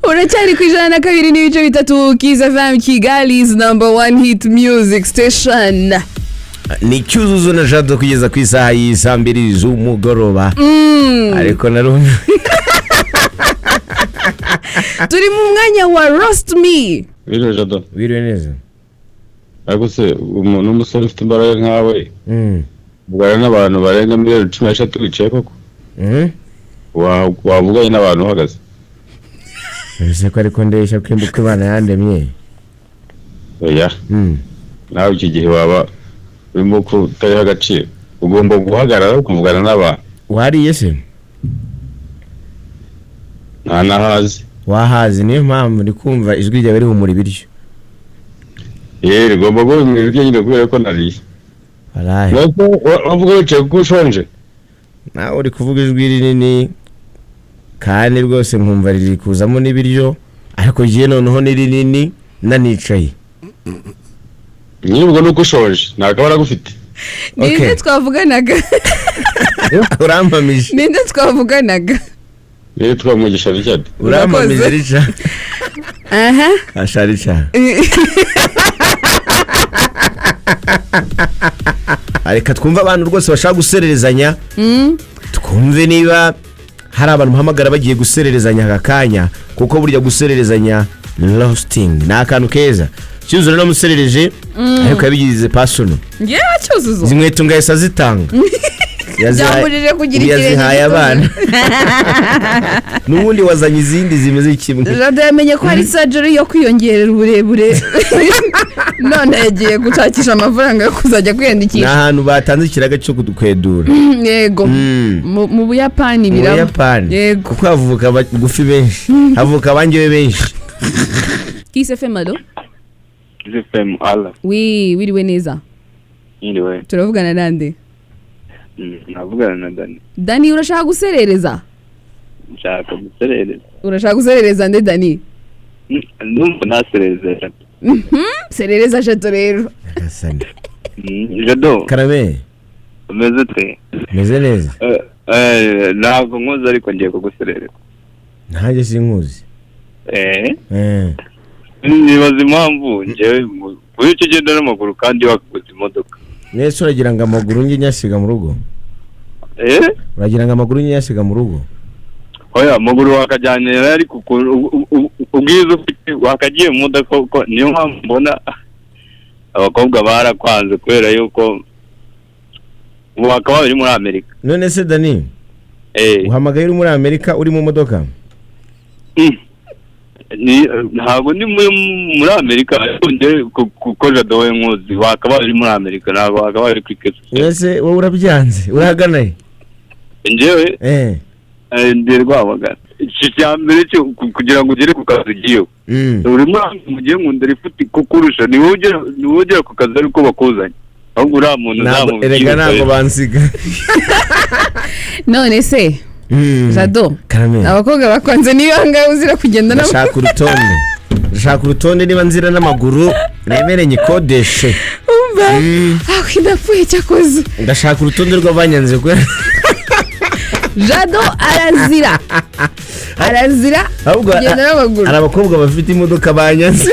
Uracyari ku 102.3 Kiss FM, Kigali's number one hit music station. Ni Cyuzuzo na Jado kugeza ku isaha y'isaa 2 z'umugoroba, ariko narumva. Turi mu mwanya wa Roast Me. Wiriwe, Jado. Wiriwe neza. Ariko se umuntu w'umusore ufite imbaraga nkawe uvugana n'abantu barenga miliyoni 13 wicaye koko? Wavuganye n'abantu uhagaze? Ese ko ariko ndeshya, ko imbuto Imana yandemye? Oya. Nawe icyo gihe waba urimo kutariha agaciro. Ugomba guhagarara ukavugana n'abantu. Wariye se? Nta nahazi. Wahazi, niyo mpamvu ndi kumva ijwi ryawe rihumura ibiryo. Yewe, rigomba guhumura ibiryo nyine kubera ko nariye. Walahi. Nuko wavuga wicaye kuko ushonje. Nawe uri kuvuga ijwi rinini kandi rwose nkumva riri kuzamo n'ibiryo, ariko jye noneho ni rinini nanicaye. Nyine ubwo nuko ushonje, nta kabara gufite. Ninde twavuganaga? Urampamije. Ninde twavuganaga? Rero twamugisha Richard. Urampamije. Urakoze. Rica. Aha. Asha rica, reka twumve abantu rwose bashaka gusererezanya. Twumve niba hari abantu muhamagara bagiye gusererezanya aka kanya, kuko burya gusererezanya, roasting, ni akantu keza. Cyuzuzo namuserereje, ariko yabigize personal. Ngewe Cyuzuzo? Izi nkweto ngahise azitanga. Byambujije kugira ikirenge Yazihaye gito. abana, n'ubundi wazanye izindi zimeze kimwe. Jado yamenye ko hari surgery yo kwiyongerera uburebure, none yagiye gushakisha amafaranga yo kuzajya Ni kwiyandikisha. ahantu batanze ikiraga cyo kudukwedura. Yego. Mu Buyapani Mu biraba. Buyapani. Yego. Kuko havuka abagufi benshi, havuka abangewe benshi. Kiss FM, allo? FM ala. Wi, wiriwe neza. Nyiriwe. Turavugana nande? Navugana na Dani. Dani, urashaka guserereza? Nshaka guserereza. Urashaka guserereza nde, Dani? Ndumva naserereza Jado. Serereza Jado rero. Nyagasani. Jado. Karame. Umeze ute? Meze neza. Ntabwo nkuzi, ariko ngiye kuguserereza. Ntanjye sinkuzi. Nibaza impamvu njyewe kuri icyo ugenda n'amaguru kandi wakaguze imodoka. Nese uragira ngo amaguru njye nyasiga mu rugo? Uragira ngo amaguru njye nyasiga mu rugo? Oya, amaguru wakajyanira, ariko ubwiza ufite wakagiye mu modoka, kuko niyo mpamvu mbona abakobwa barakwanze, kubera yuko ubu bakaba bari muri Amerika. None se Dani, uhamagaye uri muri Amerika, uri mu modoka? Ntabwo ndi muri Amerika, ariko njye kuko Jado we nkuzi, wakaba uri muri Amerika, ntabwo wakaba uri kuri Kesi. Nese wowe urabyanze, urahagana he? Njyewe ndi Rwamagana. Iki cya mbere cyo kugira ngo ugere ku kazi ugiyeho, uri muri Amerika, mugiye nkundira ifuti kukurusha, ni wowe ugera ku kazi ariko bakuzanye, ahubwo uriya muntu Ntabwo erega, ntabwo bansiga. None se Jado, Karame. abakobwa bakwanze niyo ngaho uzira kugenda n'amaguru? Ndashaka urutonde, ndashaka urutonde. Niba nzira n'amaguru, nemere nyikodeshe. Umva, aho ndapfuye cyakoze. Ndashaka urutonde rw'abanyanze kubera Jado arazira, arazira Ahubwo kugenda n'amaguru. hari abakobwa bafite imodoka banyanze.